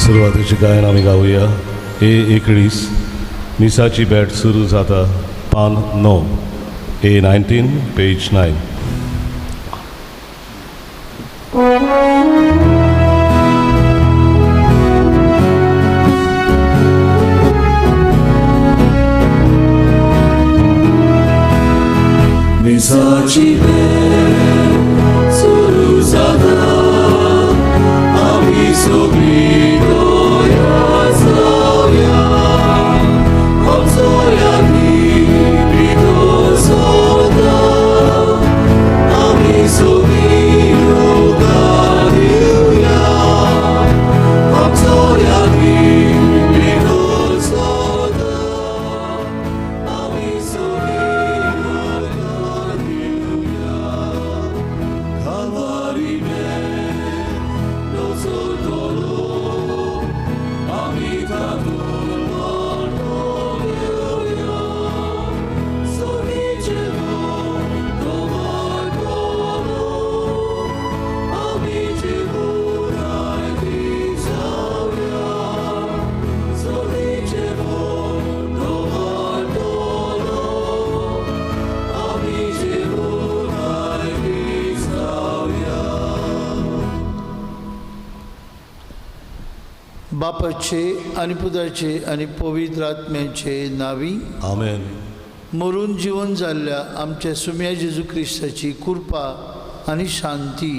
सुरवातेचें गायन आमी गावया ए 19 मिसाची भेट सुरू जाता पान 9 ए 19 पेज 9. मिसाची भेट सुरू जाता आमी सगळीं तयार जावया आमचो यादी भितर सरता आमी सगळीं येवकार दिवया आमचो यादी भितर सरता आमी सगळीं येवकार दिवया Calvari चलतलो आमी तातूंत वांटो घेवया सगळीं जेवण तो वाडटलो आमी जेवणाय जावया सगळीं जेवण तो वाडटलो आमी जेवणाय जावया. बापाचे आनी पुताचे आनी पवित्र आत्म्याचे नावी आमेन. मरून जिवन जाल्ल्या आमच्या सुम्या जेजू क्रिस्ताची कृपा आनी शांती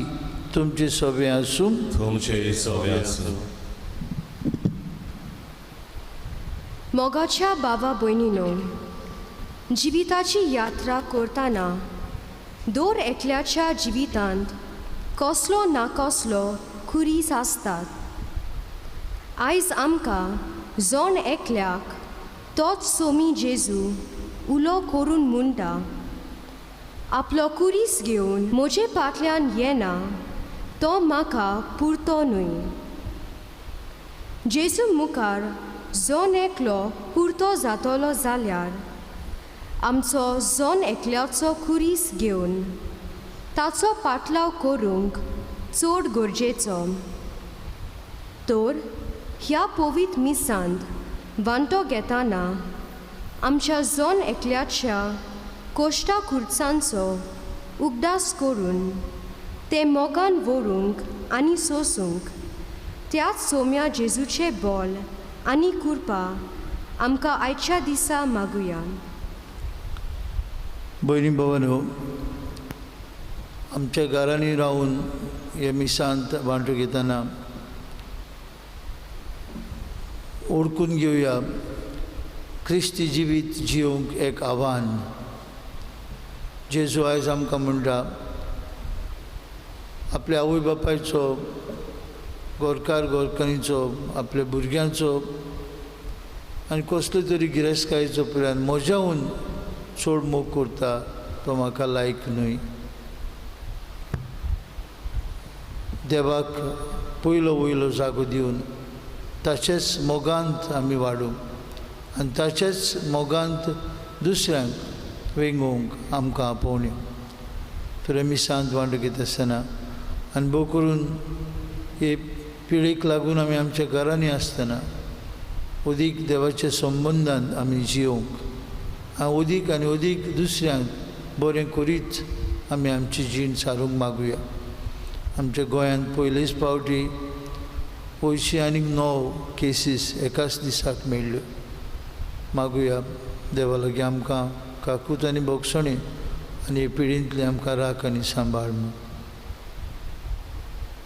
तुमचे सगळे आसूं. तुमचे सगळे आसूं. मोगाच्या बाबा भयणीनो, जिविताची यात्रा करतना दर एकल्याच्या जिवितांत कसलो ना कसलो खुरीस आसतात. आयज आमकां जण एकल्याक तोच सोमी जेजू उलो करून म्हणटा, आपलो कुरीस घेवन म्हजे फाटल्यान येना तो म्हाका पुरतो न्हय. जेजू मुखार जण एकलो पुरतो जातलो जाल्यार आमचो जण एकल्याचो खुरीस घेवन ताचो पाटलाव करूंक चड गरजेचो. तर ह्या पवित्र मिसांत वांटो घेतना आमच्या जण एकल्याच्या कोश्टा खुर्चांचो उगडास करून ते मोगान व्हरूंक आनी सोसूंक त्याच सोम्या जेजूचे बोल आनी कृपा आमकां आयच्या दिसा मागुया. भयणी भावानो, आमच्या घरांनी रावन हे मिसांत वांटो घेतना ओळखून घेवया क्रिस्ती जिवीत जिवंक एक आव्हान. जेजू आयज आमकां म्हणटा आपल्या आवय बापायचो, गोरकार गोरकारीचो, आपल्या भुरग्यांचो आनी कसले तरी गिरेस्तकायेचो प्रेन म्हज्याहून चड मोग करता तो म्हाका लायक न्हय. देवाक पयलो वयलो जागो दिवन ताचेच मोगांत आमी वाडूंक आनी ताचेच मोगांत दुसऱ्यांक वेंगोवंक आमकां आपोवणी. तर आमी सांत वांटो घेता आसतना आनी भोव करून हे पिळेक लागून आमी आमच्या घरांनी आसतना अदीक देवाच्या संबंदान आमी जियोवंक आनी अदीक आनी अदीक दुसऱ्यांक बरें करीत आमी आमची जीण सारूंक मागुया. आमच्या गोंयांत पयलेच फावटी 89 केसीस एकाच दिसाक मेळ्ळ्यो. मागुया देवा लागीं आमकां काकूत आनी भोगसणी आनी पिळींतली आमकां राख आनी सांबाळ म्हूण.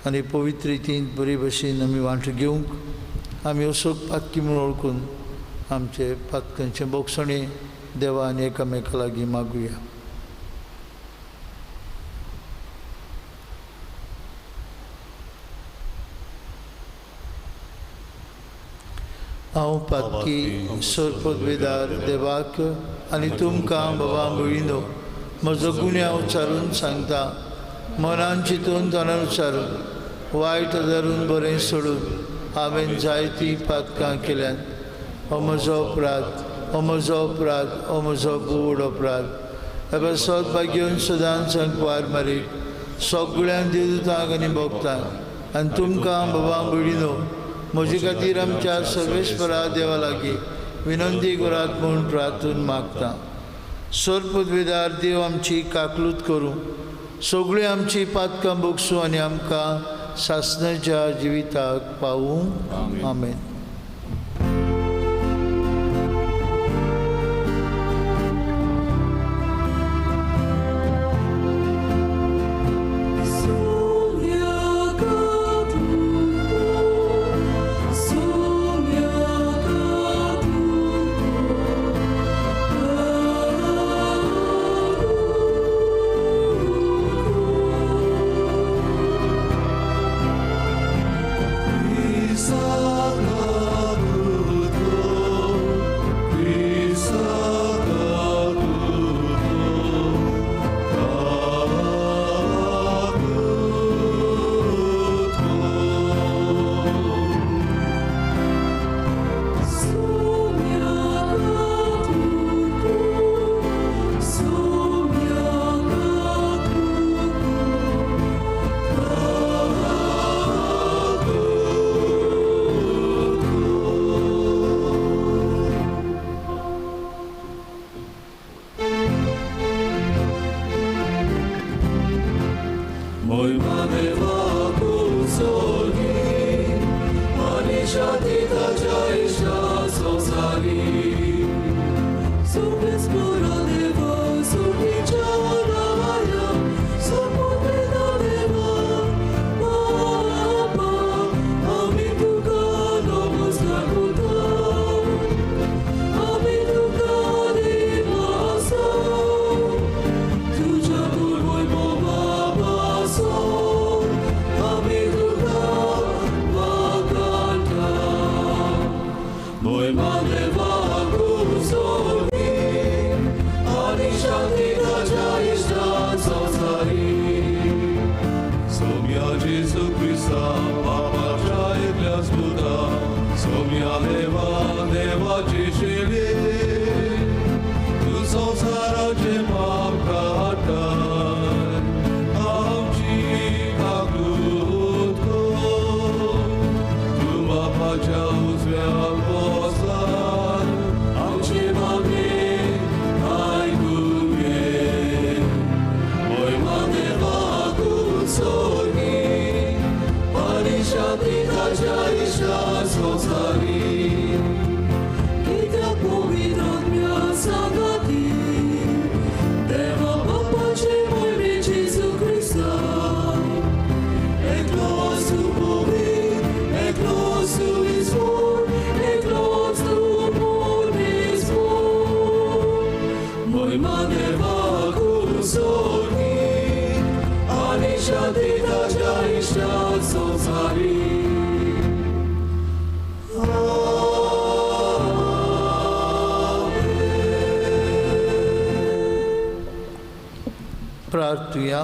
आनी पवित्र रितीन बरे भशेन आमी वांटो घेवंक आमी असोक पातकी म्हूण वळखून आमचे पातकांचे भोगसणे देवा आनी एकामेका लागीं मागुया. हांव पातकी सरपदवेदार देवाक आनी तुमकां बाबा भयणीनो म्हजो गुन्यांव उच्चारून सांगता. मनान चिंतून तोंडान उच्चारून वायट धरून बरें सोडून हांवें जायतीं पातकां केल्यांत. हो म्हजो अपराध, हो म्हजो अपराध, हो म्हजो गोड अपराध. हे सदभाग्योन सदांच सांकवार मारीक सगळ्यांक देवदूतांक आनी भोगतांक आनी तुमकां बाबा भयणीनो म्हजे खातीर आमच्या सर्वेस्परा देवा लागीं विनंती करात म्हूण प्रार्थून मागता. सोरपुदवेदार देव आमची काकलूत करूं, सगळीं आमची पातकां भोगसूं आनी आमकां सासणाच्या जिविताक पावूं. आमेन. प्रार्थुया.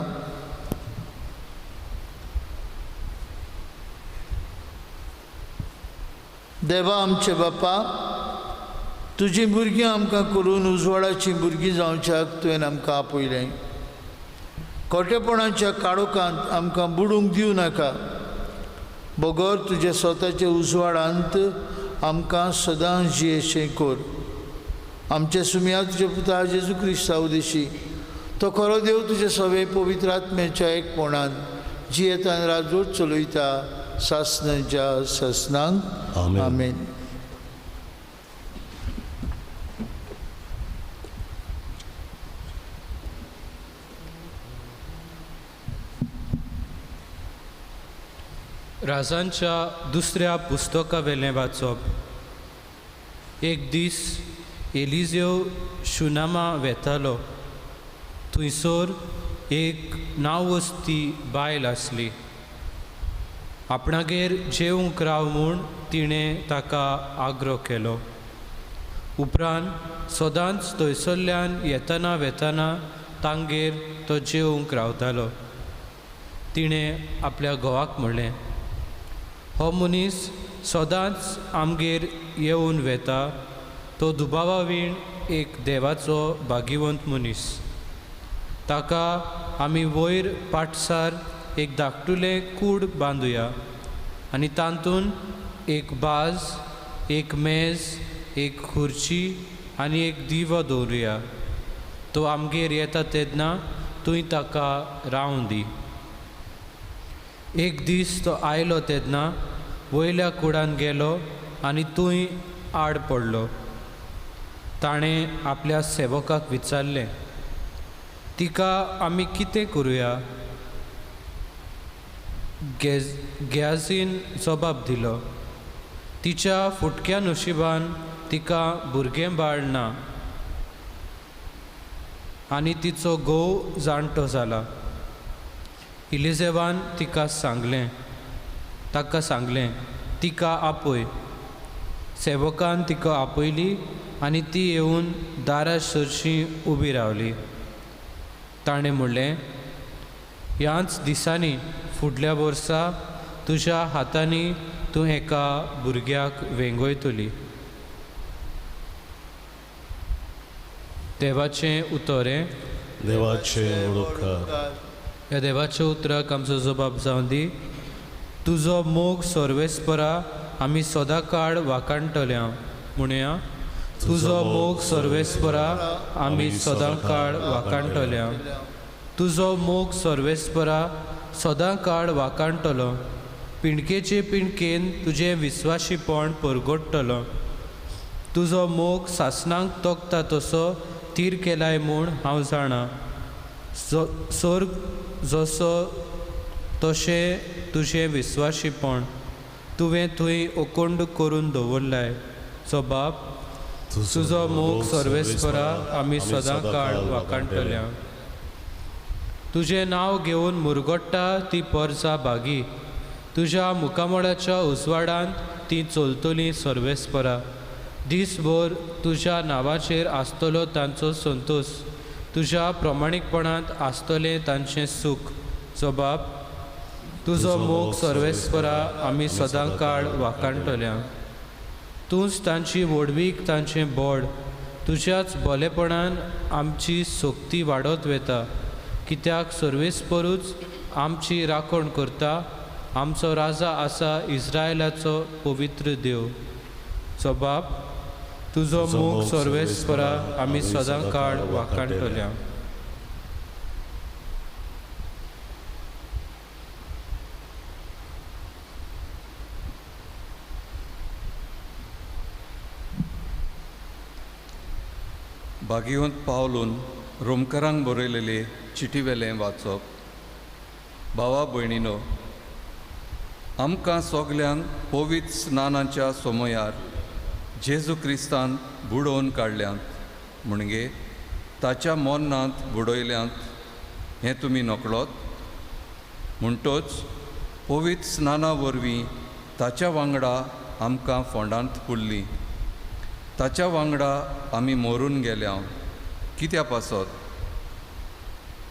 देवा आमचे बापा, तुजी भुरगीं आमकां करून उजवाडाची भुरगीं जावच्याक तुवें आमकां आपयलें. खोटेपणाच्या काळोखांत आमकां बुडूंक दिवं नाका, बगर तुज्या स्वताच्या उजवाडांत आमकां सदां जियेशें कर. आमच्या सुमया तुज्या पुता जेजू क्रिस्ता उदेशी तो खरो देव तुज्या सवे पवित्र आत्म्याच्या एकपणान जियेतान राजवट चलयता सासणाच्या सासणांक. आमेन. राजांच्या दुसऱ्या पुस्तकावेलें वाचप. एक दीस एलिजेव शुनामा वेतालो. थंयसर एक नांवस्ती बायल आसली. आपणागेर जेवंक राव म्हूण तिणें ताका आग्रो केलो. उपरांत सदांच थंयसरल्यान येतना वेतना तांगेर तो जेवंक रावतालो. तिणें आपल्या घोवाक म्हणलें, हो मनीस सदांच आमगेर येवन वेता, तो दुबावावीण एक देवाचो भाग्यवंत मनीस. ताका आमी वयर पाटसार एक धाकटुलें कूड बांदुया आनी तातूंत एक बाज, एक मेज, एक खुर्ची आनी एक दिवो दवरुया. तो आमगेर येता तेन्ना तूंय ताका रावूं दी. एक दीस तो आयलो तेन्ना वयल्या कुडान गेलो आनी तूंय आड पडलो. ताणें आपल्या सेवकाक विचारलें, तिका आमी कितें करुया? गेझीन जबाब दिलो, तिच्या फुटक्या नशिबान तिका भुरगें बाळ ना आनी तिचो घोव जाणटो जाला. इलिजेवान तिका सांगलें, ताका सांगलें, तिका आपय. सेवकान तिका आपयली आनी ती येवन दारा सरशीं उबी रावली. ताणें म्हणलें, ह्याच दिसांनी फुडल्या वर्सा तुज्या हातांनी तूं एका भुरग्याक वेंगयतली. देवाचें उतर हें. देवाचें उपकार. ह्या देवाच्या उतराक आमचो जबाब जावं दी. तुजो मोग सर्वेस्परा आमी सदां काळ वाखाणटले. म्हणया, तुजो मोग सर्वेस्परा आमी सदां काळ वाखाणटले. तुजो मोग सर्वेस्परा सदां काळ वाखाणटलो. पिंडकेचे पिंडकेन तुजें विस्वाशीपण परगडटलो. तुजो मोग सासणाक तोखता तसो तीर केलाय म्हूण हांव जाणा. सोर्ग जसो तशें तुजें विस्वाशीपण तुवें थंय ओकोंड करून दवरलाय. सो बाप, तुजो मोग सर्वेस्परा आमी सदां काळ वाखाणटल्या. तुजें नांव घेवन मुरगट्टा ती परजा भागी. तुज्या मुखामळाच्या उजवाडांत ती चलतली सर्वेस्परा. दीसभर तुज्या नांवाचेर आसतलो तांचो संतोश. तुज्या प्रमाणीकपणांत आसतलें तांचें सूख. सो बाप, तुजो मोग सर्वेस्परा आमी सदां काळ वाखाणटल्या. तूंच तांची व्हडवीक, तांचें बोड. तुज्याच बोलेपणान आमची सक्ती वाडत वता. कित्याक सर्वेस्परूच आमची राखण करता. आमचो राजा आसा इस्रायलाचो पवित्र देव. सो बाप, तुजो मोग सर्वेस्परा आमी सदां काळ वाखाणटल्या. बागिवंत पावलून रोमकरांक बरयलेले चिटीवेलें वाचप. भावा भयणीनो, आमकां सगल्यांक पवित्र स्नानाच्या समयार जेजू क्रिस्तान बुडोवन काडल्यांत, म्हणजे ताच्या मरणांत बुडयल्यांत हें तुमी नकळत. म्हणटोच पवित्र स्नाना वरवीं ताच्या वांगडा आमकां फोंडांत पुरली. ताच्या वांगडा आमी मरून गेल्या. कित्या पासत?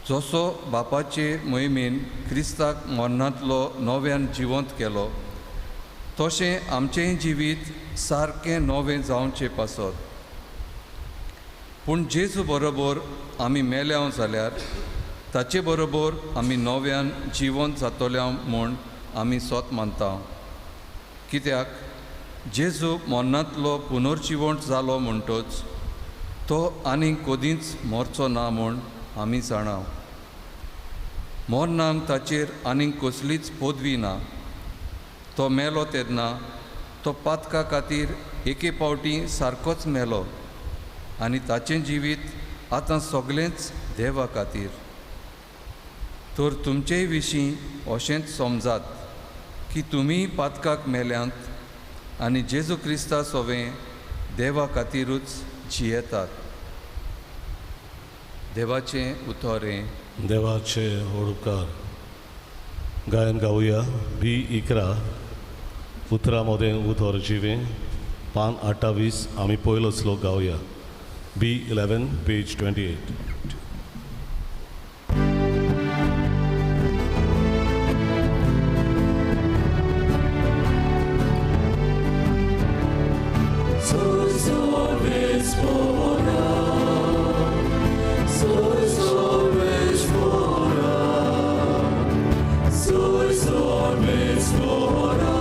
जसो बापाचे मोहिमेन क्रिस्ताक मरणांतलो नव्यान जिवंत केलो, तशें आमचेंय जिवीत सारकें नवें जावचें पासत. पूण जेजू बरोबर आमी मेल्या जाल्यार ताचे बरोबर आमी नव्यान जिवंत जातल्या म्हूण आमी सोत मानता. कित्याक जेजू मरणांतलो पुनर्जिवंत जालो म्हणटोच तो आनीक कदींच मरचो ना म्हूण आमी जाणा. मरणाक ताचेर आनीक कसलीच पदवी ना. तो मेलो तेन्ना तो पातका खातीर एके पावटी सारकोच मेलो आनी ताचें जिवीत आतां सगळेंच देवा खातीर. तर तुमचेय विशीं अशेंच समजात की तुमी पातकाक मेल्यांत आनी जेजू क्रिस्ता सोवें देवा खातीरूच जियेतात. देवाचें उतर हें. देवाचे उपकार. गायन गावया बी 11 उतरां मदें उतर जिवें, पान 28. आमी पयलो श्लोक गावया. बी 11 पेज 28. Soy sorves mora,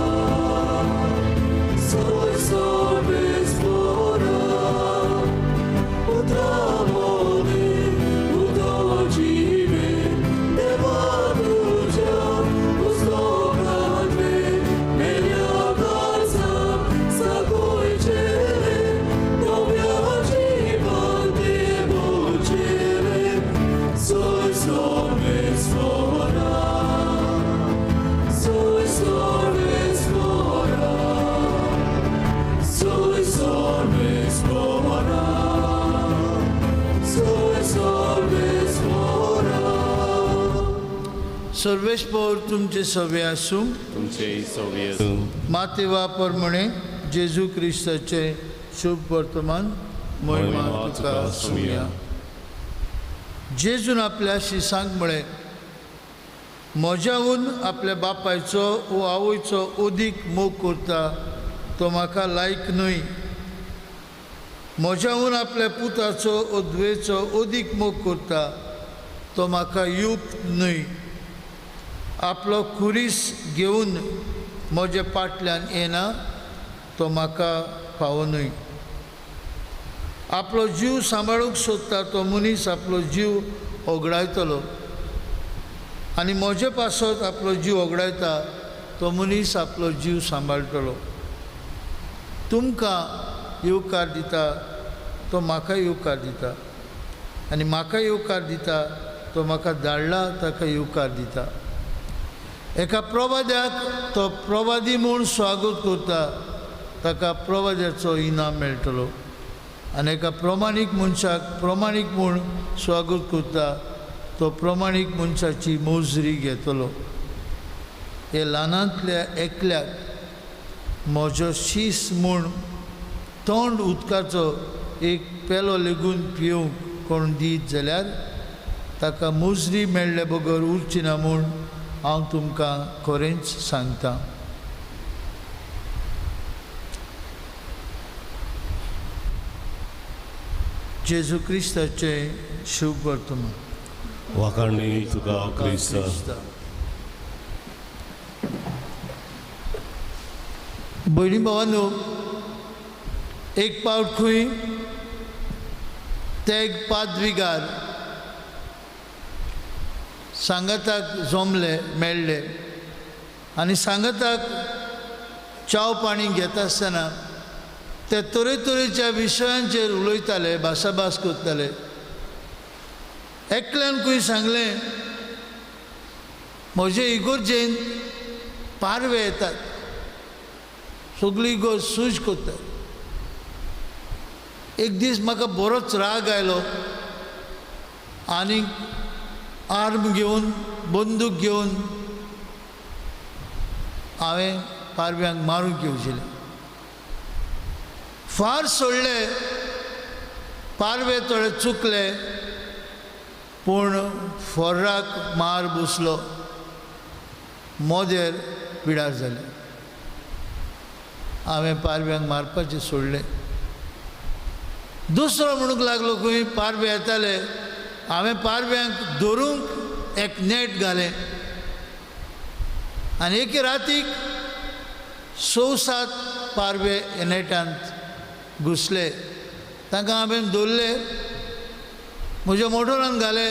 सर्वेस्पोर तुमचे सवे आसूं, तुमचे सवे आसूं। मातेवा प्रमाणे जेजू क्रिस्ताचे शुभ वर्तमान महिमा तुका आसूया। जेजून आपल्या शिसांक म्हळें, म्हज्याहून आपल्या बापायचो वो आवयचो अदीक मोग करता तो म्हाका लायक न्हय। म्हज्याहून आपल्या पुताचो वो धुवेचो अदीक मोग करता तो म्हाका युक्त न्हय। आपलो खुरीस घेवन म्हजे फाटल्यान येना तो म्हाका फावो न्हय। आपलो जीव सांबाळूंक सोदता तो मनीस आपलो जीव ओगडायतलो आनी म्हजे पासत आपलो जीव ओगडायता तो मनीस आपलो जीव सांबाळटलो। तुमकां येवकार दिता तो म्हाका येवकार दिता आनी म्हाका येवकार दिता तो म्हाका धाडला ताका येवकार दिता। एका प्रवाद्याक तो प्रवादी म्हूण स्वागत करता ताका प्रवाद्याचो इनाम मेळटलो आनी एका प्रमाणीक मनशाक प्रमाणीक म्हूण स्वागत करता तो प्रमाणीक मनशाची मोजरी घेतलो। हे ल्हानांतल्या एकल्याक म्हजो शीस म्हूण तोंड उदकाचो एक पेलो लेगून पिवंक कोण दीत जाल्यार ताका मोजरी मेळ्ळे बगर उरची ना म्हूण हांव तुमकां खरेंच सांगता। जेजू क्रिस्ताचें शुभ वर्तमान। वाखाणणी तुका क्रिस्ता। भयणी भावांनो, एक पावट खंय तेग पादविगार सांगाताक जमले मेळ्ळे आनी सांगाताक च्याव पाणी घेता आसतना ते तरेतरेच्या विशयांचेर उलयताले, भासाभास करताले। एकल्यान खंय सांगलें, म्हजे इगोर्जेन पारवे येतात, सगळी इगोर्ज सूज करतात। एक दीस म्हाका बरोच राग आयलो आनी आर्म घेवन बंदूक घेवन हांवें पारव्यांक मारूंक येवजिलें। फार सोडले, पारवे थोडे चुकले पूण फोर्राक मार बसलो, मोदेर पिडार जाले। हांवें पारव्यांक मारपाचें सोडलें। दुसरो म्हणूंक लागलो खंय पारवे येताले, हांवें पारव्यांक धरूंक एक नेट घालें आनी एके रातीक 6-7 पारवे नेटांत घुसले। तांकां हांवें दवरले, म्हज्या मोटरान घाले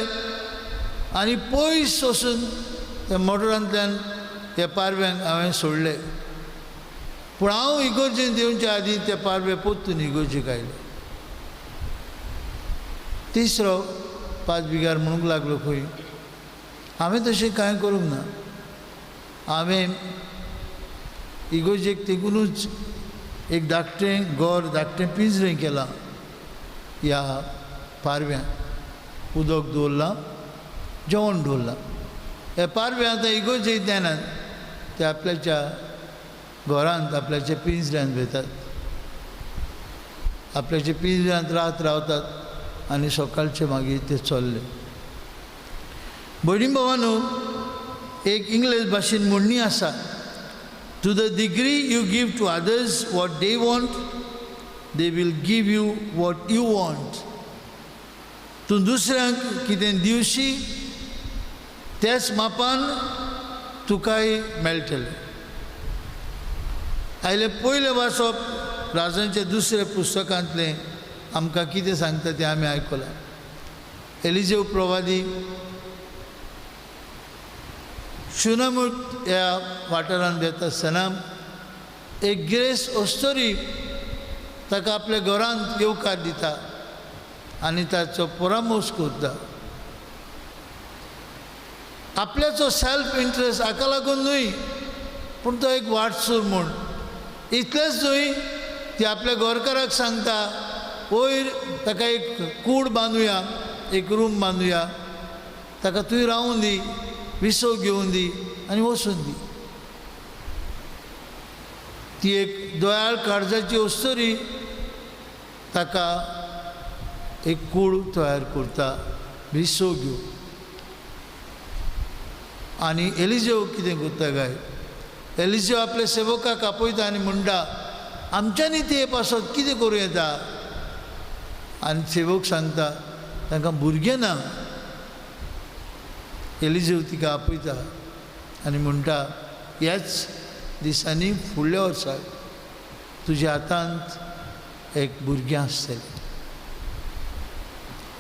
आनी पयस वचून त्या मोटरांतल्यान त्या पारव्यांक हांवें सोडले। पूण हांव इगोर्जेन देंवच्या आदीं ते पारवे परतून इगोर्जेक आयले। तिसरो पादविगार म्हणूंक लागलो खंय, हांवें तशें कांय करूंक ना, हांवें इगोर्जेक तेकूनच एक धाकटें घर, धाकटें पिंजरें केलां। ह्या पारव्यांक उदक दवरलां, जेवण दवरलां। हे पारवे आतां इगोर्जेक येनात, ते आपल्याच्या घरांत आपल्याच्या पिंजऱ्यांत वतात, आपल्याच्या पिंजऱ्यांत रात रावतात आनी सकाळचे मागीर ते चल्ले। भयणी भावांनो, एक इंग्लीश भाशेन म्हणणी आसा, to the degree you give to others what they want, they will give you what you want. तूं दुसऱ्यांक कितें दिवशी त्याच मापान तुकाय मेळटलें। आयलें पयलें वाचप राजांच्या दुसऱ्या पुस्तकांतलें आमकां कितें सांगता तें आमी आयकलां. एलिजेव प्रवादी शुनामूत ह्या वाठारांत वेता आसतना एक गिरेस्त अस्तोरी ताका आपल्या घरांत येवकार दिता आनी ताचो परामर्श करता. आपल्याचो सेल्फ इंट्रस्ट हाका लागून न्हय, पूण तो एक वाटसूर म्हूण. इतलेंच न्हय, ती आपल्या घरकाराक सांगता वयर ताका एक कूड बांदुया, एक रूम बांदुया, ताका थंय रावूं दी, विसव घेवन दी आनी वचून दी. ती एक दयाळ काळजाची अस्तोरी ताका एक कूड तयार करता विसव घेवन. आनी एलिजेव कितें करता काय, एलिजेव आपल्या सेवकाक आपयता आनी म्हणटा आमच्यांनी ते पासत कितें करूं येता. आनी सेवक सांगता तांकां भुरगें ना. एलिजेव तिका आपयता आनी म्हणटा ह्याच दिसांनी फुडल्या वर्साक तुज्या हातांत एक भुरगें आसतलें.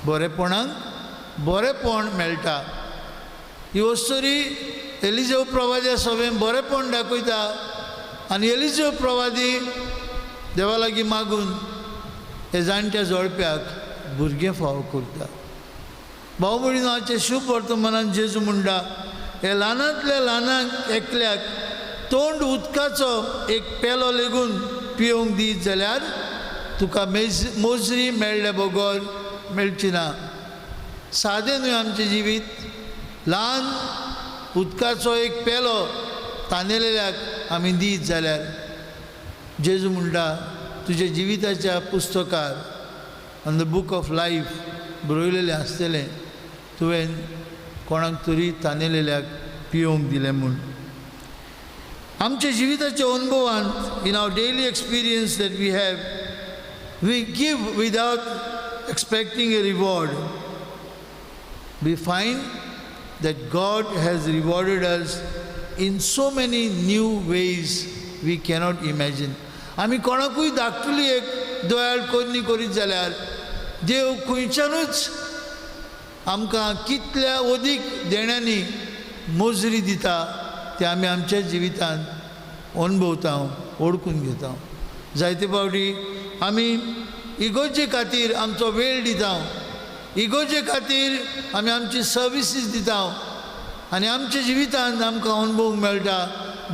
बरेपणाक बरेपण मेळटा. ही अस्तोरी एलिजेव प्रवाद्या सवें बरेपण दाखयता आनी एलिजेव प्रवादी देवा लागीं मागून हे जाणट्या जोडप्याक भुरगें फावो करता. भाव भयणीचें शुभ वर्तमानान जेजू म्हणटा हे ल्हानांतल्या ल्हानांक एकल्याक तोंड उदकाचो एक पेलो लेगून पिवंक दीत जाल्यार तुका मोजरी मेळ्ळे बगर मेळची ना. सादें न्हय आमचें जिवीत. ल्हान उदकाचो एक पेलो तानेलेल्याक आमी दीत जाल्यार जेजू म्हणटा तुज्या जिविताच्या पुस्तकार on the book of life बरयलेलें आसतलें तुवें कोणाक तरी तानेलेल्याक पिवंक दिलें म्हूण. आमच्या जिविताच्या अनुभवांत in our daily experience that we have, we give without expecting a reward. We find that God has rewarded us in so many new ways we cannot imagine. आमी कोणाकूय धाकटुली एक दयाळ करणी करीत जाल्यार देव खंयच्यानूच आमकां कितल्या अदीक देण्यांनी मोजरी दिता ते आमी आमच्या जिवितांत अनुभवता, ओळखून घेता. जायते फावटी आमी इगोर्जे खातीर आमचो वेळ दिता, इगोर्जे खातीर आमी आमची सर्विसीस दिता आनी आमच्या जिवितांत आमकां अनुभव मेळटा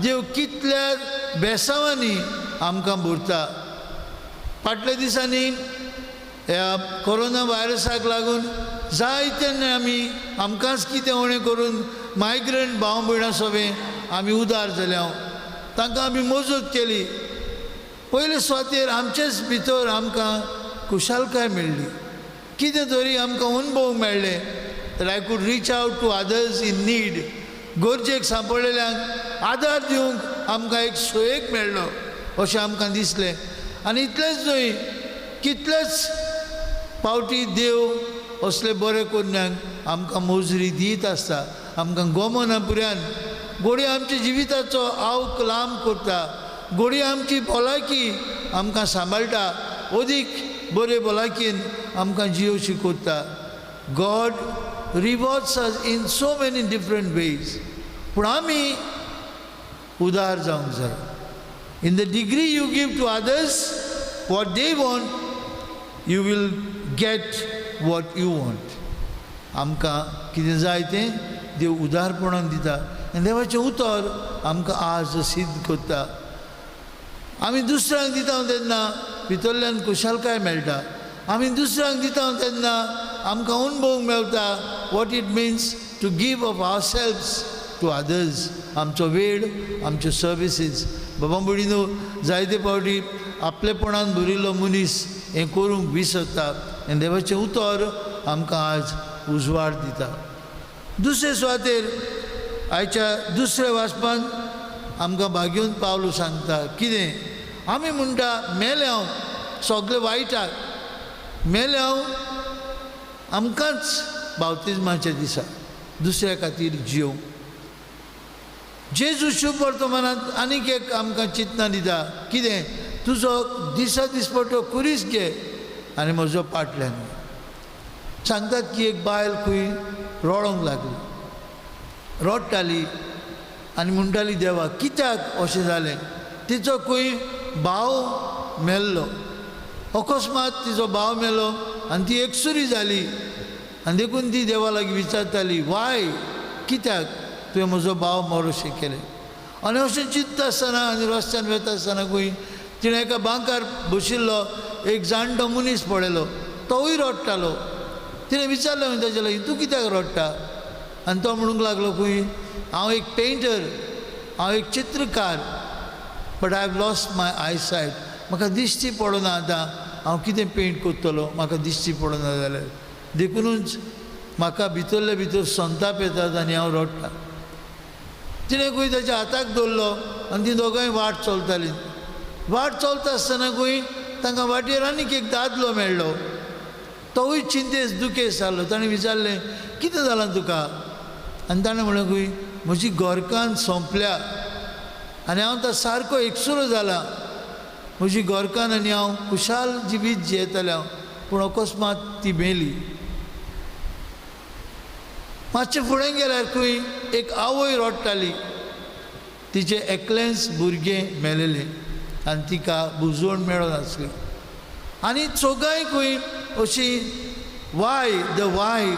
देव कितल्या बेसावांनी आमकां भरता. फाटल्या दिसांनी ह्या कोरोना व्हायरसाक लागून जायते आमी आमकांच कितें उणें करून मायग्रंट भाव भयणां सोबें आमी उदार जाल्या, तांकां आमी मजत केली. पयले सुवातेर आमचेच भितर आमकां खुशालकाय मेळ्ळी, कितें तरी आमकां अनुभव मेळ्ळे that I could reach out to others in need. गरजेक सांपडलेल्यांक आदार दिवंक आमकां एक सोयेक मेळ्ळो अशें आमकां दिसलें. आनी इतलेंच न्हय, कितलेच पावटी देव असले बरे करण्यांक आमकां मोजरी दीत आसता. आमकां गोमना पुऱ्यान गोडी आमच्या जिविताचो आवक लांब करता, गोडी आमची भलायकी आमकां सांबाळटा, अदीक बरे भलायकेन आमकां जियो शिकयता. God rewards us in so many different ways. पूण आमी उदार जावंक जाय. In the degree you give to others what they want, you will get what you want. आमकां कितें जाय तें देव उदारपणान दिता आनी देवाचें उतर आमकां आज सिद्ध करता. आमी दुसऱ्यांक दिता तेन्ना भितरल्यान खुशालकाय मेळटा. आमी दुसऱ्यांक दिता तेन्ना आमकां अनुभव मेळटा what it means to give of ourselves to others. आमचो वेळ, आमच्यो सर्विसीस. बाबा भयणीनो, जायते फावटी आपलेपणान भरिल्लो मनीस हें करूंक विसरता आनी देवाचें उतर आमकां आज उजवाड दिता. दुसरे सुवातेर आयच्या दुसऱ्या वाचपान आमकां भाग्योन पावलो सांगता कितें आमी म्हणटा मेले हांव सगळे वायटाक, मेले हांव आमकांच बावतिज्माच्या दिसा दुसऱ्या खातीर जियोवंक. जेजू शुभ वर्तमानांत आनीक एक आमकां चिंतना दिता कितें तुजो दिसा दिसपट्टो खुरीस घे आनी म्हजो पाटल्यान. सांगतात की एक बायल खंय रडोंक लागली, रडटाली आनी म्हणटाली देवा कित्याक अशें जालें. तिचो खंय भाव मेल्लो, अकस्मात तिचो भाव मेलो आनी ती एकसुरी जाली आनी देखून ती देवा लागीं विचारताली वाय कित्याक तुवें म्हजो भाव मरोशें केलें. आनी अशें चिंतता आसतना आनी रस्त्यान वता आसतना खंय तिणें एका बांकार बशिल्लो एक जाणटो मनीस पळयलो, तोवूय रडटालो. तिणें विचारलें ताजे लागीं तूं कित्याक रडटा. आनी तो म्हणूंक लागलो खंय हांव एक पेंटर, हांव एक चित्रकार, but I have lost my eyesight, म्हाका दिश्टी पडना आतां, हांव कितें पेंट करतलो, म्हाका दिश्टी पडना जाल्यार, देखुनूच म्हाका भितरले भितर संताप येतात आनी हांव रडटा. तिणें खंय ताच्या हाताक दवरलो आनी ती दोगांय वाट चलतालीं. वाट चलता आसतना खंय तांकां वाटेर आनीक एक दादलो मेळ्ळो, तोवूय चिंतेस दुखेस जालो. ताणें विचारलें कितें जालां तुका. आनी ताणें म्हणलें खंय म्हजी घरकान्न सोंपल्या आनी हांव आतां सारको एकसुरो जाला, म्हजी घरकान्न आनी हांव खुशाल जिवीत जियेतालें हांव, पूण अकस्मात ती मेली. मातशें फुडें गेल्यार खंय एक आवय रडटाली, तिचें एकलेंच भुरगें मेलेलें आनी तिका बुजवण मेळनासली. आनी चोगांय खंय अशी why the why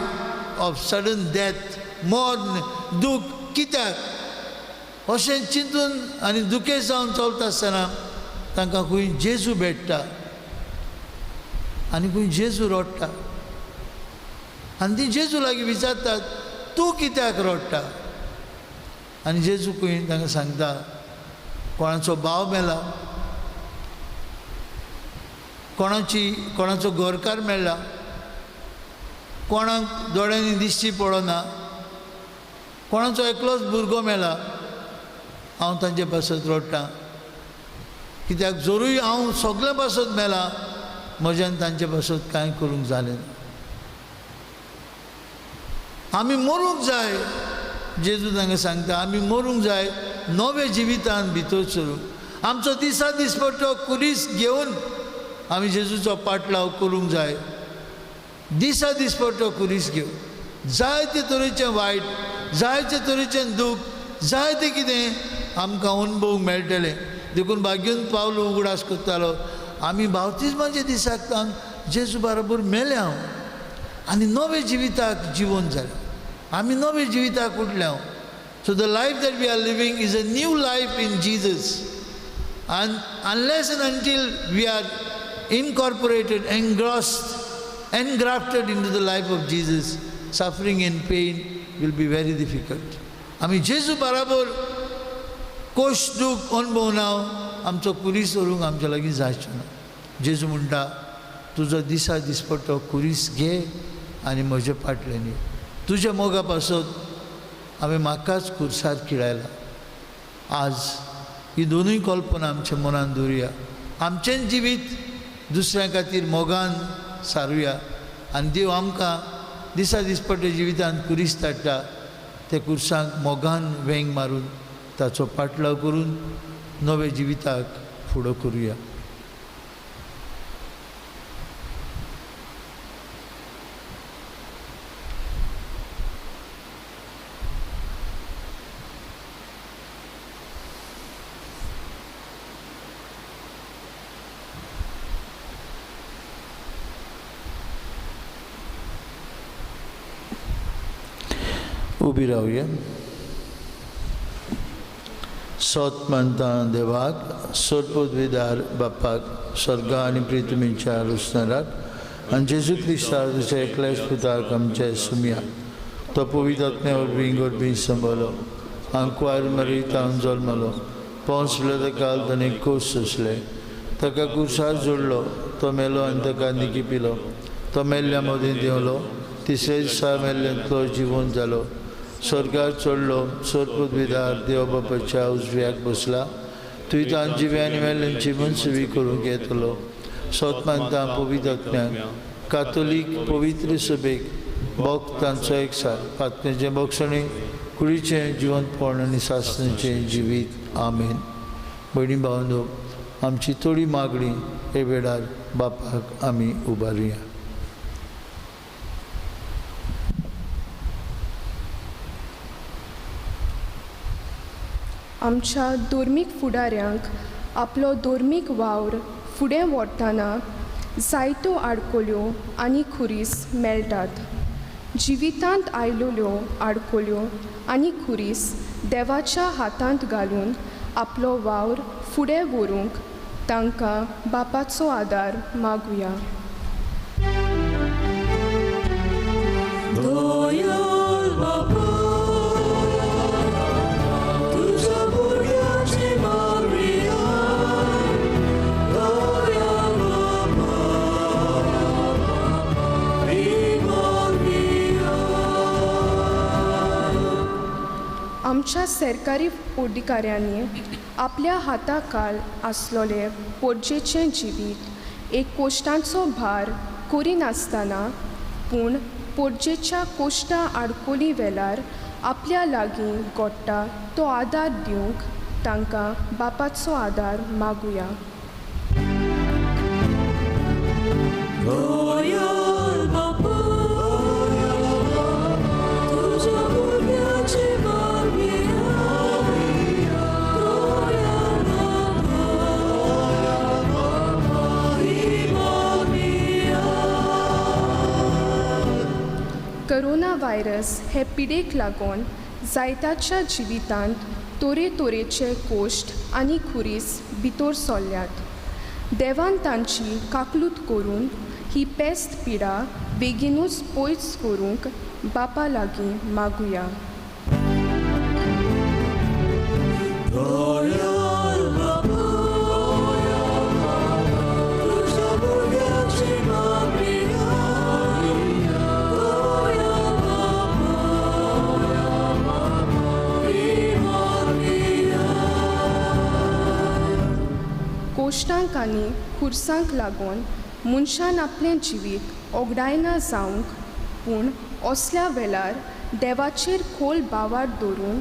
of sudden death, मर्ण दूख कित्याक अशें चिंतून आनी दुखेस्त जावन चलता आसतना तांकां खंय जेजू भेट्टा आनी खंय जेजू रडटा आनी ती जेजू लागीं विचारतात तूं कित्याक रडटा. आनी जेजू खंय तांकां सांगता कोणाचो भाव मेला, कोणाचो घरकार मेळ्ळा, कोणाक दोळ्यांनी दिश्टी पडना, कोणाचो एकलोच भुरगो मेला, हांव तांचे पासत रडटा कित्याक जरूय हांव सगळें पासत मेला म्हज्यान तांचे पासत कांय करूंक जालें ना. आमी मरूंक जाय, जेजू तांकां सांगता आमी मरूंक जाय नवे जिवितान भितर सरूंक, आमचो दिसा दिसपट्टो कुरीस घेवन आमी जेजूचो पाटलाव करूंक जाय. दिसा दिसपट्टो कुरीस घेवन जायते तरेचें वायट, जायते तरेचें दूख, जायते कितें आमकां अणभवूंक मेळटलें. देखून भाग्यून पावलो उगडास करतालो आमी बावतिज्माच्या दिसाक तावन जेजू बरोबर मेले हांव आनी नवे जिविताक जिवन जालें, आमी नवे जिविताक उठले हांव. So the life that we are living is a new life in Jesus, and unless and until we are incorporated, engrossed, engrafted into the life of Jesus, suffering and pain will be very difficult. आमी जेजू बराबर कोश दूख अणभवना आमचो कुरीस व्हरूंक आमच्या लागीं जायचो ना. जेजू म्हणटा तुजो दिसा दिसपट्टो कुरीस घे आनी म्हजे फाटल्यान यो, तुज्या मोगा पासत हांवें म्हाकाच खुर्सार किळायला. आज ही दोनूय कल्पना आमच्या मनान दवरुया, आमचें जिवीत दुसऱ्या खातीर मोगान सारुया आनी देव आमकां दिसा दिसपट्टे जिवितान कुरीस धाडटा, त्या कुर्सांक मोगान वेंग मारून ताचो पाटलाव करून नवे जिविताक फुडो करुया. उबी रावया. सोत मानता देवाक, सोदपुदविदार बापाक, स्वर्गा आनी प्रितमीच्या रुसणाराक आनी जेजू क्रिस्ताच्या एकल्याच पुताक आमच्या सुमया, तो पवित्र आत्म्या वरवीं गोरबी संबलो, आंकवार मरी तावन जल्मलो, पोंस काल ताणें कोस सोंसले, ताका कुर्सार जोडलो, तो मेलो आनी ताका निकी पिलो, तो मेल्ल्या मदीं देंवलो, तिसरे दिसा मेल्ल्यांतलो जिवन जालो, स्वर्गार चडलो, सोदपुदविदार देव बापाच्या उजव्याक बसला, तुवें तान जिव्या आनी मेल्ल्यांची मनसुवी करूंक येतलो. सोत मानता पवित्र आत्म्याक, कातोलीक पवित्र सभेक, भक्त तांचो एकसार, पातनेचें भक्षणें, कुडीचें जिवंतपण आनी सासणाचें जिवीत. आमेन. भयणी भावंडो, आमची थोडी मागणी हे वेळार बापाक आमी उबारुया. आमच्या धर्मीक फुडाऱ्यांक आपलो धर्मीक वावर फुडें व्हरतना जायत्यो आडकोल्यो आनी खुरीस मेळटात. जिवितांत आयिल्ल्यो आडकोल्यो आनी खुरीस देवाच्या हातांत घालून आपलो वावर फुडें व्हरूंक तांकां बापाचो आदार मागुया. आमच्या सरकारी अधिकाऱ्यांनी आपल्या हाताखाल आसलोले पोरजेचें जिवीत एक कोश्टांचो भार करिनासतना पूण पोरजेच्या कोश्टा आडकोली वेळार आपल्या लागीं गोडटा तो आदार दिवंक तांकां बापाचो आदार मागुया. कोरोना व्हायरस हे पिडेक लागून जायत्याच्या जिवितांत तरेतरेचे कोश्ट आनी खुरीस भितर सरल्यात. देवान तांची काकलूत करून ही पेस्त पिडा बेगीनूच पयस करूंक बापा लागीं मागुया. कोश्टांक आनी खुर्सांक लागून मनशान आपलें जिवीत ओगडायना जावंक पूण असल्या वेळार देवाचेर खोल बावार दवरून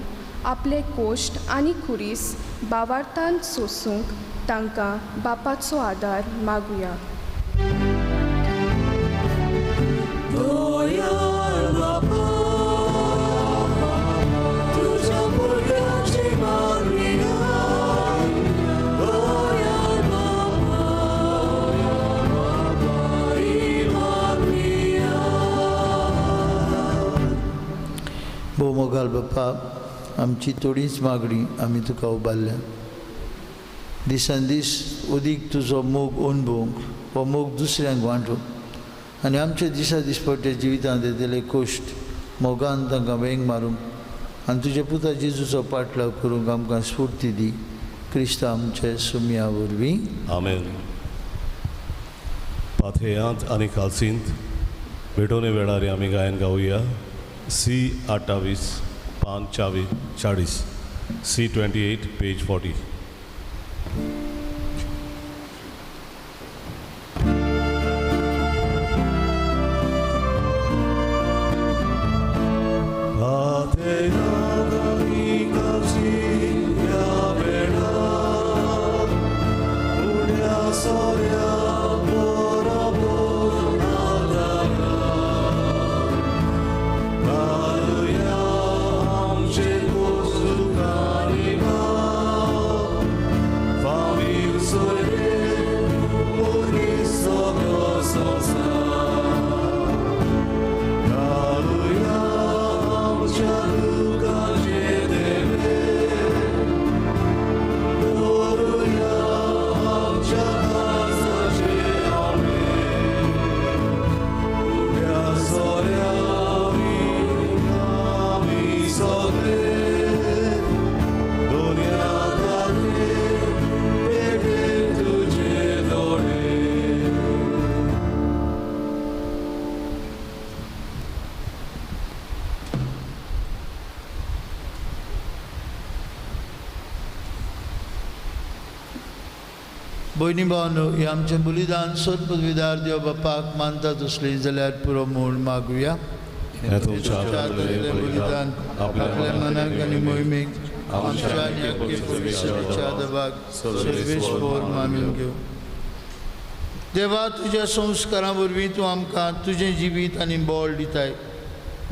आपले कोश्ट आनी खुरीस बावार्थान सोसूंक तांकां बापाचो आदार मागुया. भोव मोगाल बापा, आमची थोडीच मागणी आमी तुका उबारल्या. दिसान दीस अदीक तुजो मोग अणभवंक हो मोग दुसऱ्यांक वांटूंक आनी आमच्या दिसा दिसपट्ट्या जिवितांत येतले कश्ट मोगान तांकां वेंग मारूंक आनी तुज्या पुता जेजूचो पाटलाव करूंक आमकां स्फूर्ती दी. क्रिस्ता आमचे सुमया वरवीं आमेन. पाथेयांत आनी खालसींत भेटवणे वेळार आमी गायन गावया. C 28 5 40 C 28 page 40. भयणी भावनो, हें आमचें बलिदान सोदपदवीदार देव बापाक मानता तसली जाल्यार पुरो म्हूण मागुया. बलिदान आपल्या मनाक आनी मोहिमेक आमच्या आनी आख्खे परिशदेच्या दबाक सर्वेस्पोर मानून घेवं. देवा तुज्या संस्कारां वरवीं तूं आमकां तुजें जिवीत आनी बळ दिताय,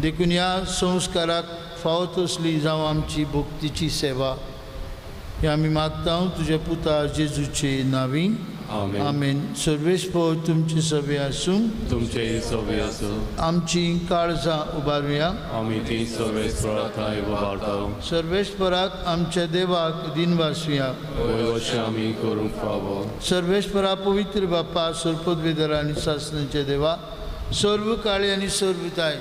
देखून ह्या संस्काराक फावो तसली जावं आमची भक्तीची सेवा. हें आमी मागता तुज्या पुता जेजूचे नांवी, आमेन. सर्वेस्पर तुमचे सवे आसूं, तुमचेय सवे आसूं. आमची काळजां उबारुया, आमी ती सर्वेस्परा थंय उबारता. सर्वेस्पराक आमच्या देवाक दिनवासुया, वयवशें आमी करूंक फावो. सर्वेस्परा पवित्र बापा, सर्पदवेदर आनी सासणाच्या देवा, सर्व काळी आनी सर्वताय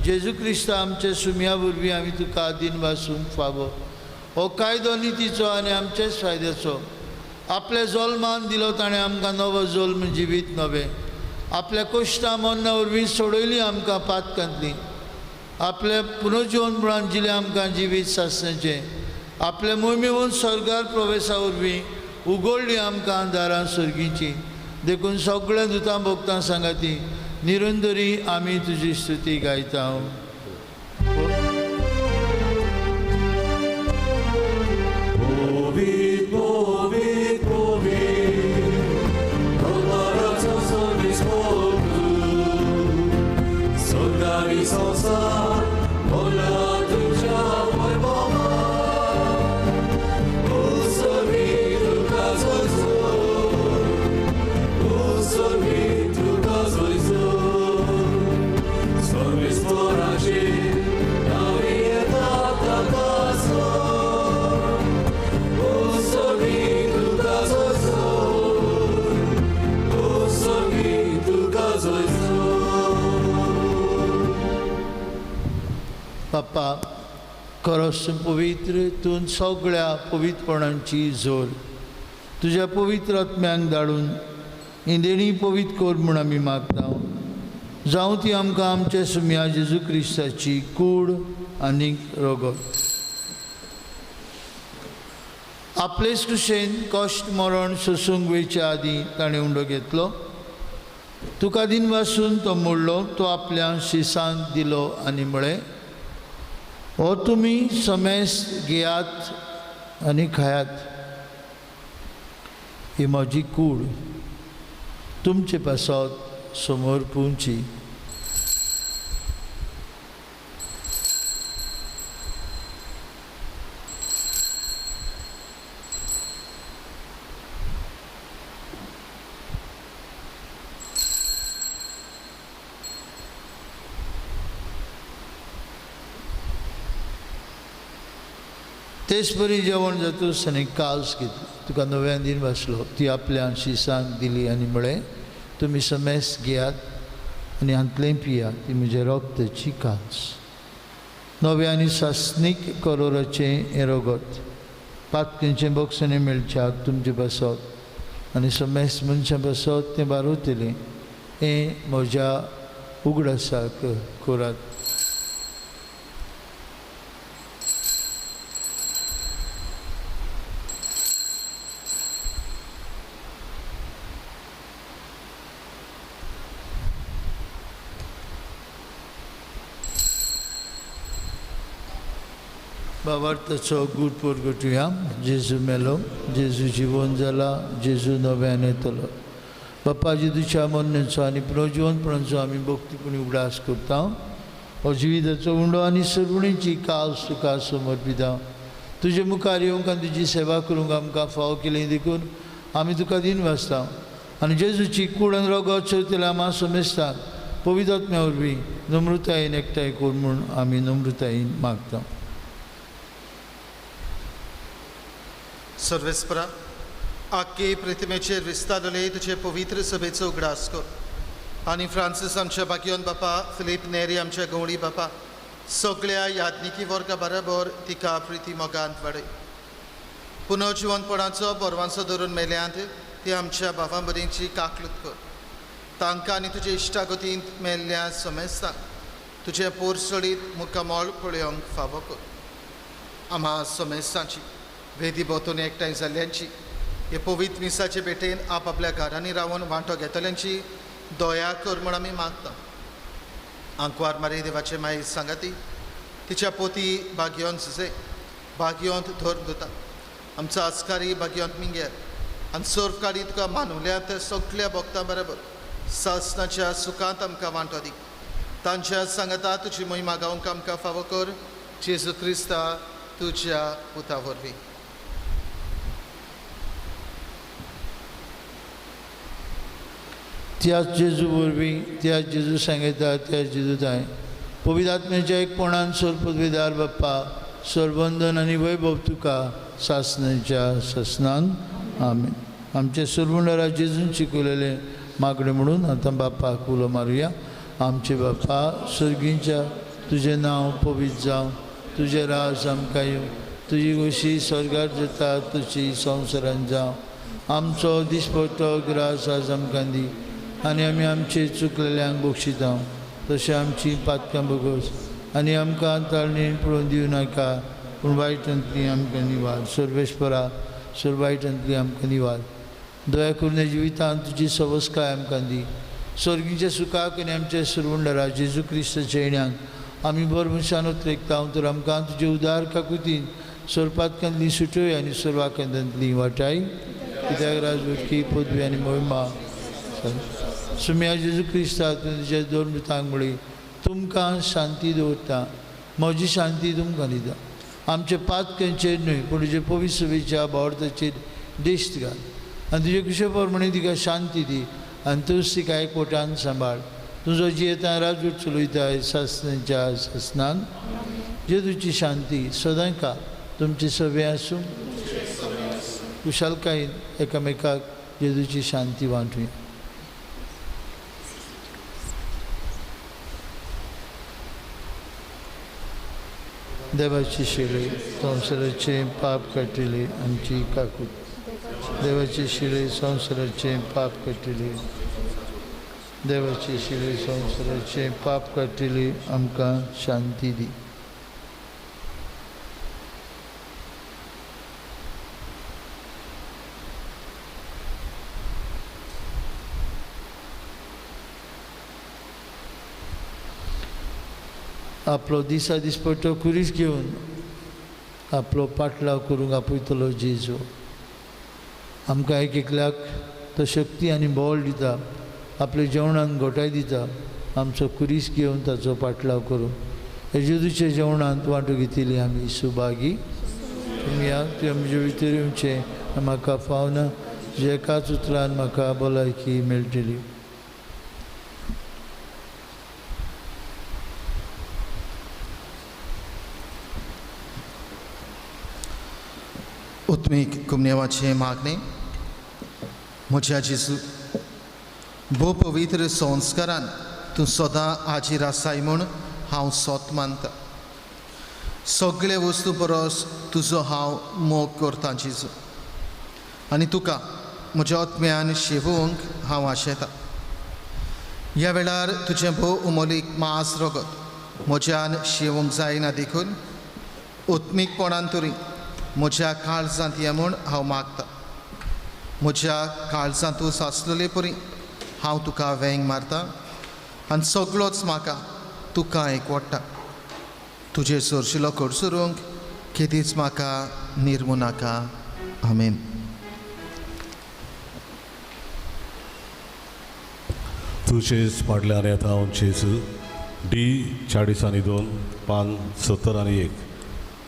जेजू क्रिस्ता आमच्या सुम्या वरवीं आमी तुका दिनवासूंक फावो. हो कायदो नितीचो आनी आमच्याच फायद्याचो. आपल्या जल्मान दिलो ताणें आमकां नवो जल्म जिवीत नवें. आपल्या कश्टां मरणां वरवीं सोडयली आमकां पातकांतली. आपल्या पुनर्जिवनपणान दिलें आमकां जिवीत सासणाचें. आपल्या मोहिमेवन स्वर्गार प्रवेशा वरवीं उगडली आमकां दारां सर्गीचीं. देखून सगळ्या दुतां भोगतां सांगाती निरंतरी आमी तुजी स्तुती गायता. बाप्पा खरोच पवित्र तूं सगळ्या पवित्रपणांची जोर तुज्या पवित्र आत्म्यांक धाडून इंदेणी पवित्र कर म्हूण आमी मागता. जावं ती आमकां आमच्या सुम्या जेजू क्रिस्ताची कूड आनी रगत. आपलेच कुशेन कश्ट मरण सोसूंक वयच्या आदीं ताणें उंडो घेतलो. तुका दिनवासून तो मोडलो, तो आपल्या शिसांक दिलो आनी म्हळें, हो तुमी समेस घेयात आनी खायात, ही म्हजी कूड तुमचे पासत समोर पुवची. तेच परी जेवण जातूच आनी काल्स घेतली, तुका नव्यान दिन बसलो, ती आपल्या शिसांक दिली आनी म्हळें, तुमी समेस घेयात आनी हांतलें पियात, ती म्हज्या रक्ताची काल्स, नव्या आनी सासणीक करोराचें हें रगत, पातकेंचें बक्षणें मेळच्याक तुमचें बसत आनी समेस मनशां बसत तें बारवतलें, हें म्हज्या उगडासाक करात. बाबार्थाचो गूट परगटुया. जेजू मेलो, जेजू जिवन जाला, जेजू नव्यान येतलो. बाप्पा जेजूच्या मरणाचो आनी पुनर्जिवनपणाचो आमी भक्तीपणी उगडास करता. हो जिविताचो उंडो आनी सर्वणीची काल्स तुका समर्पिता. तुजे मुखार येवंक आनी तुजी सेवा करूंक आमकां फावो केली देखून आमी तुका दिनवासता. आनी जेजूची कूड आनी रगत चोयतल्या आमा समेस्ताक पवित्र आत्म्या वरवीं नम्रतायेन एकठांय कर म्हूण आमी नम्रतायेन मागता. सर्वेस्परा आख्खे प्रतिमेचेर विस्तारले तुजे पवित्र सभेचो उगडास कर आनी फ्रांसीस आमच्या बागियोन बापा, फिलीप नेरी आमच्या गवळी बापा, सगळ्या याज्ञिकी वर्गा बराबर तिका प्रिती मोगांत वाडय. पुनर्जिवनपणाचो बरवांचो धरून मेल्यांत ती आमच्या बाबां भरींची काकलूत कर. तांकां आनी तुजे इश्टागतींत मेल्ल्या समेस्तांक तुजें पोरसळीत मुखामळ पळोवंक फावो कर. आम्हा समेस्तांची वेदी भोंवतणी एकठांय जाल्ल्यांची, हे पवित्र मिसाचे भेटेन आपआपल्या घरांनी रावन वांटो घेतल्यांची दया कर म्हूण आमी मागता. आंकवार मारी देवाचे माई सांगाती, तिच्या पोती भाग्योन सुसे भाग्योंत धर्म दिता, आमचो आस्कारी भाग्योंत मिंगेर, आनी सर्वकाळी तुका मानवल्यात सगल्या भक्तां बरोबर सासनाच्या सुखांत आमकां वांटो दी. तांच्या सांगता तुजी मोहिमा गावंक आमकां फावो कर, जेजू क्रिस्ता तुज्या पुता वरवीं. त्याच जेजू वरवीं, त्याच जेजू सांगता, त्याच जेजू ताय पवित्र आत्म्याच्या एकपणान सर्वपदवीदार बाप्पा सर्वंदन आनी वैभव तुका सासनाच्या सासनान. आमेन. आमच्या सर्वंडरा जेजून शिकवलेले मागणें म्हणून आतां बाप्पाक उलो मारुया. आमचे बाप्पा सर्गींच्या, तुजें नांव पवित्र जावं, तुजें राज आमकां येवं, तुजी गोशी स्वर्गार जाता तशी संवसारान जावं. आमचो दिसपट्टो ग्रास आज आमकां दी आनी आमी आमचे चुकलेल्यांक बक्षिता तशें आमची पातकां बगस आनी आमकां ताळणेन पळोवन दिवं नाका, पूण वायटांतली आमकां निवार. सर्वेस्परा सर्व वायटांतली आमकां निवार. दया करून जिवितांत तुजी सवस्काय आमकां दी. स्वर्गीच्या सुखाक आनी आमच्या सुरवंडरा जेजू क्रिस्ताच्या येण्याक आमी बर मनशान उतरेकता तर आमकां तुजे उदार काकुतीन सर्वपातकांतली सुटोय आनी सर्वाकांतांतली वाटाय. कित्याक राजवटकी पदवी आनी मोहिमा सुम्या जेजू क्रिस्ता तुज्या दोन मृतांक म्हळी तुमकां शांती दवरता, म्हजी शांती तुमकां दिता. आमचे पातकांचेर न्हय पूण तुजे पवित्र सभेच्या भावार्थाचेर दिश्ट घाल आनी तुजे कुशे प्रमाणे तिका शांती दी आनी तूंच तिका एकवटान सांबाळ. तुजो जियेता राजवट चलयताय सासनाच्या सासनान. जेजूची शांती सदांय का तुमचे सगळे आसूं. कुशालकायेन एकामेकाक जेजूची शांती वांटुया. देवाची शिळे संवसाराचे पाप काडटली आमची काकूत. देवाची शिळे संवसाराचे पाप काडटली, देवाची शिळे संवसाराचे पाप काडटली आमकां शांती दी. आपलो दिसा दिसपट्टो खुरीस घेवन आपलो पाटलाव करूंक आपयतलो जेजू आमकां एक एकल्याक तो शक्ती आनी बळ दिता, आपल्या जेवणान घोटाय दिता. आमचो खुरीस घेवन ताचो पाटलाव करूं. हे जेजूच्या जेवणांत वांटो घेतली आमी सुभागी. तुमी तुवें म्हजे भितर येवचें म्हाका फावना, तुज्या एकाच उतरान म्हाका भलायकी मेळटली. उत्मीक कुमनेवाचें मागणें. म्हज्या जेजू, भोव पवित्र संस्कारान तूं सदां हाजीर आसाय म्हूण हांव सोत मानता. सगळे वस्तू परस तुजो हांव मोग करतां जेजू, आनी तुका म्हज्या आत्म्यान शेवूंक हांव आशेतां. ह्या वेळार तुजें भोव उमोलीक मास रगत म्हज्यान शेवूंक जायना देखून उत्मीकपणान तरी म्हज्या काळजांत ये म्हूण हांव मागता. म्हज्या काळजांतूच आसलेले परी हांव तुका वेंग मारता आनी सगळोच म्हाका तुका एकवडटा. तुजे सरशिलो कडसरूंक केदीच म्हाका निर्मू नाका. आमेन. तुजेच फाटल्यान येता हांव जेजू. डी 42 पान 71,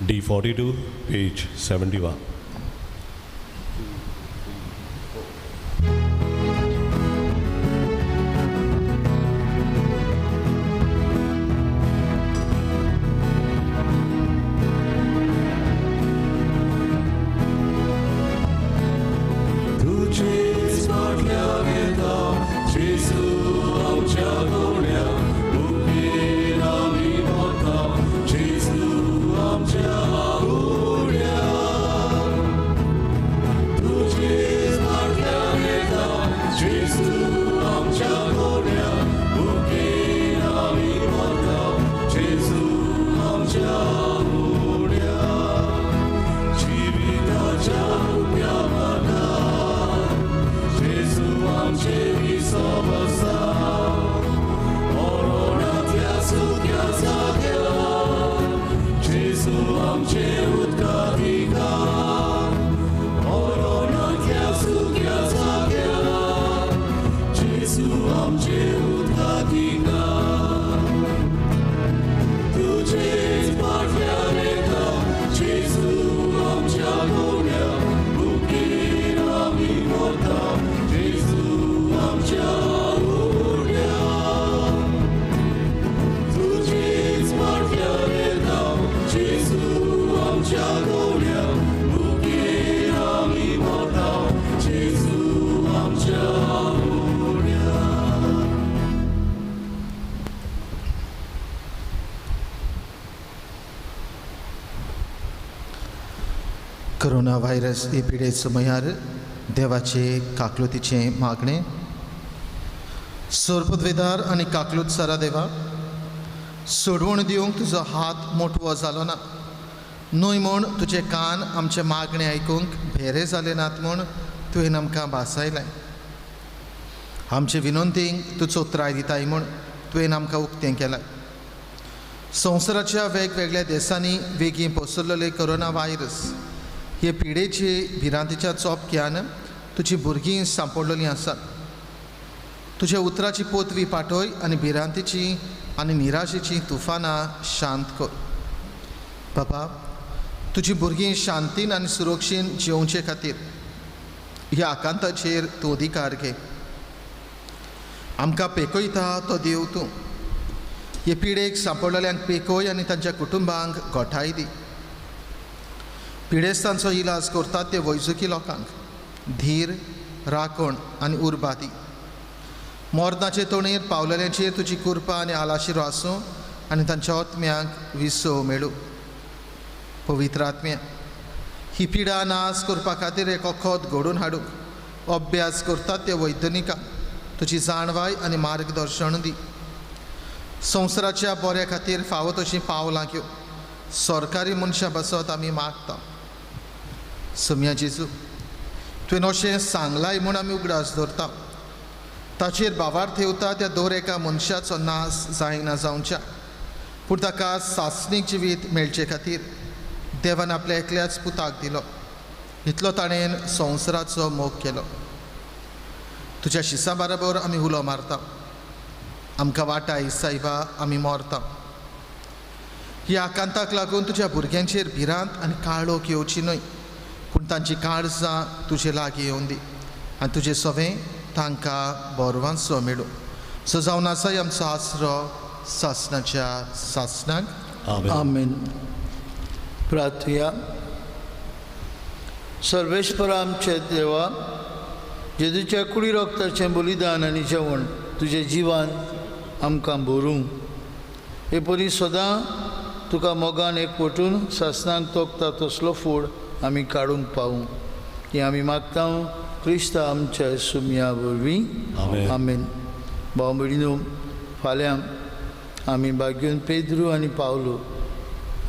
D 42 page 71. तुजेच फाटल्यान येता जेजू आमच्या गोड्या, भुकेन आमी वता जेजू आमच्या गोड्या. तुजेच फाटल्यान येता जेजू आमच्या गोड्या, भुकेन आमी वता जेजू आमच्या गोड्या. जिविताच्या उप्या मार्गार जेजू आमचे विसव आसा. मरणांतल्या सुक्या जाग्यार जेजू आमचे उदकाधिकार. मरणांतल्या सुक्या कोरोना व्हायरस ही पिडे समयार देवाचे काकलुतीचें मागणें। सोरपदवेदार आनी काकलूत सारा देवा, सोडवण दिवंक तुजो हात मोटवो जालो ना न्हय म्हूण तुजे कान आमचे मागणें आयकूंक भेरे जाले नात म्हूण तुवें आमकां भासायलें। आमचे विनंतींक तूं चोत्राय दिताय म्हूण तुवें आमकां उक्तें केलां। संवसाराच्या वेगवेगळ्या देशांनी वेगीं पसरलेले कोरोना व्हायरस हे पिडेचे भिरांतीच्या चोपक्यान तुजी भुरगीं सांपडलेलीं आसात। तुज्या उतराची पोतवी पाठय आनी भिरांतीची आनी निराशेची तुफानां शांत कर। बाबा, तुजी भुरगीं शांतीन आनी सुरक्षेन जिवचे खातीर ह्या आकांताचेर तूं अधिकार घे। आमकां पेकयता तो देव तूं। हे पिडेक सांपडलेल्यांक पेकय आनी तांच्या कुटुंबांक गोठाय दी। पिडेस्तांचो इलाज करतात ते वैजकी लोकांक धीर, राखण आनी उर्बा दी। मरणाचे तोणेर पावलेल्यांचेर तुजी कृपा आनी आलाशिरो आसूं आनी तांच्या आत्म्यांक विसव मेळूं। पवित्र आत्म्या, ही पिडा नाश करपा खातीर एक वखद घडोवन हाडूंक अभ्यास करतात ते वैज्ञानिकांक तुजी जाणवाय आनी मार्गदर्शन दी। संवसाराच्या बऱ्या खातीर फावो तशीं पावलां घेव सरकारी मनशां बसत आमी मागता। सम्या जेजू, तुवें अशें सांगलाय म्हूण आमी उगडास दवरता। ताचेर भावार्थ ठेवता त्या दर एका मनशाचो नाश जायना जावच्या, पूण ताका सासणीक जिवीत मेळचे खातीर देवान आपल्या एकल्याच पुताक दिलो। इतलो ताणें संवसाराचो मोग केलो। तुज्या शिसा बराबर आमी उलो मारता, आमकां वाटाय सायबा, आमी मरता। ह्या आकांताक लागून तुज्या भुरग्यांचेर भिरांत आनी काळोख येवची न्हय, पूण तांची काळजां तुजे लागीं येवन दी आनी तुजें सवें तांकां बरवांचो मेळूं। सो जावन आसा आमचो आसरो सासणाच्या सासणाक। आमेन। प्रार्थुया। सर्वेश्वरा आमचे देवा, जेजूच्या कुडी रोगताचें बलिदान आनी जेवण तुजें जिवान आमकां भरूं हे परी सदां तुका मोगान एकवटून सासणाक तोखता तसलो फूड आमी काडूंक पावूं हें आमी मागता क्रिस्ता आमच्या सुमया वरवीं। आमेन। भाव भयणीनो, फाल्यां आमी बागेवन पेद्रू आनी पावलो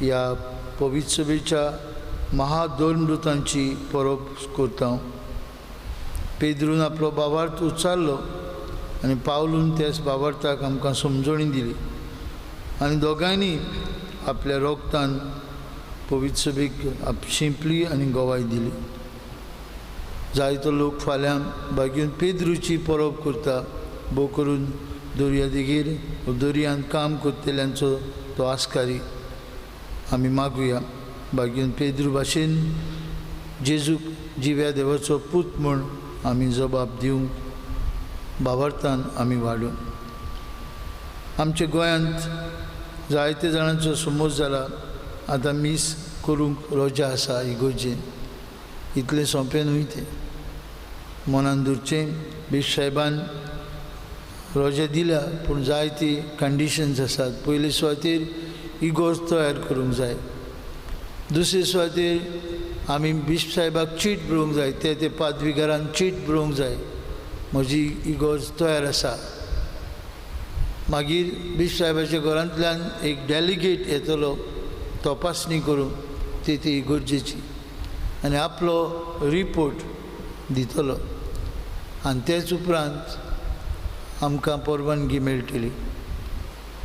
ह्या पवित्र सभेच्या महादोलमृतांची परब करता। पेद्रून आपलो भावार्थ उच्चारलो आनी पावलून त्याच भावार्थाक आमकां समजणी दिली आनी दोगांयनी आपल्या रोगतान पवित्र सभेक शिंपली आनी गवाय दिली। जायतो लोक फाल्यां बागेवन पेद्रूची परब करता, भोव करून दर्या देगेर दर्यांत काम करतल्यांचो तो आस्कारी। आमी मागुया बागेवन पेद्रू भाशेन जेजूक जिव्या देवाचो पूत म्हूण आमी जबाब दिवंक भावार्थान आमी वाडूं। आमच्या गोंयांत जायते जाणांचो समज जाला आतां मीस करूंक रोजा आसा इगोर्जेन, इतलें सोंपें न्हय तें। मनान धरचें बिश साहेबान रोजा दिल्या, पूण जायती कंडिशन्स आसात। पयले सुवातेर इगोर्ज तयार करूंक जाय, दुसरे सुवातेर आमी बिश्प साहेबाक चीट बरोवंक जाय, ते ते पादविगारान चीट बरोवंक जाय, म्हजी इगोर्ज तयार आसा। मागीर बिश्प साहेबाच्या घरांतल्यान एक डेलिगेट येतलो तपासणी करूंक ती ती इगोर्जेची आनी आपलो रिपोर्ट दितलो आनी तेच उपरांत आमकां परवानगी मेळटली।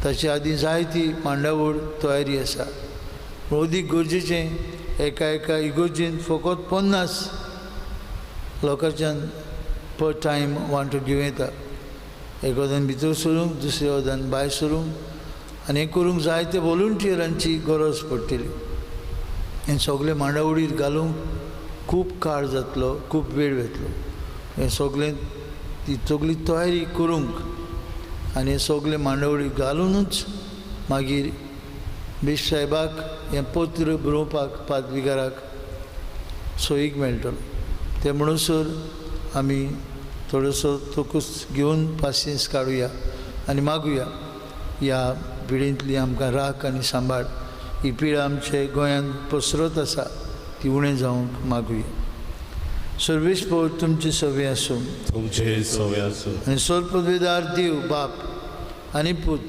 ताचे आदीं जायती मांडावळ तयारी आसा। पूण अदीक गरजेचें एका एका इगोर्जेन फकत 50 लोकांच्यान पर टायम वांटो घेवं येता। एक वदान भितर सरूंक, दुसऱ्या वदान भायर सरूंक आनी हें करूंक जायते वॉलंटियरांची गरज पडटली। हें सगळें मांडावळीर घालूंक खूब काळ जातलो, खूब वेळ वतलो। हें सगळें ती सगळी तयारी करूंक आनी हें सगळें मांडावळी घालुनूच मागीर बिश्प साहेबाक हें पत्र बरोवपाक पादविगाराक सोयीक मेळटलो। तें म्हणसर आमी थोडोसो तोकूस घेवन पासियेंस काडुया आनी मागुया ह्या पिळेंतली आमकां राख आनी सांबाळ। ही पिळा आमचे गोंयांत पसरत आसा। ती उणें जावंक मागुया. सर्वेस्पर तुमचे सवे आसूं. तुमचे सवे आसूं. आनी सर्वपदवीदार देव बाप आनी पूत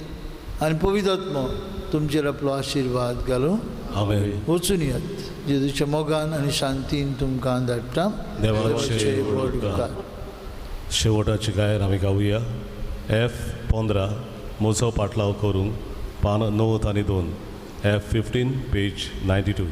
आनी पवित्र आत्मो तुमचेर आपलो आशिर्वाद घालूं. आमेन. वचून यात, जेजूच्या मोगान आनी शांतीन तुमकां धाडटा. देवाचे व्हड उपकार. शेवटाची गायन आमी गावया एफ 15 म्हजो पाटलाव करूंक, पान 92, एफ 15 पेज 92.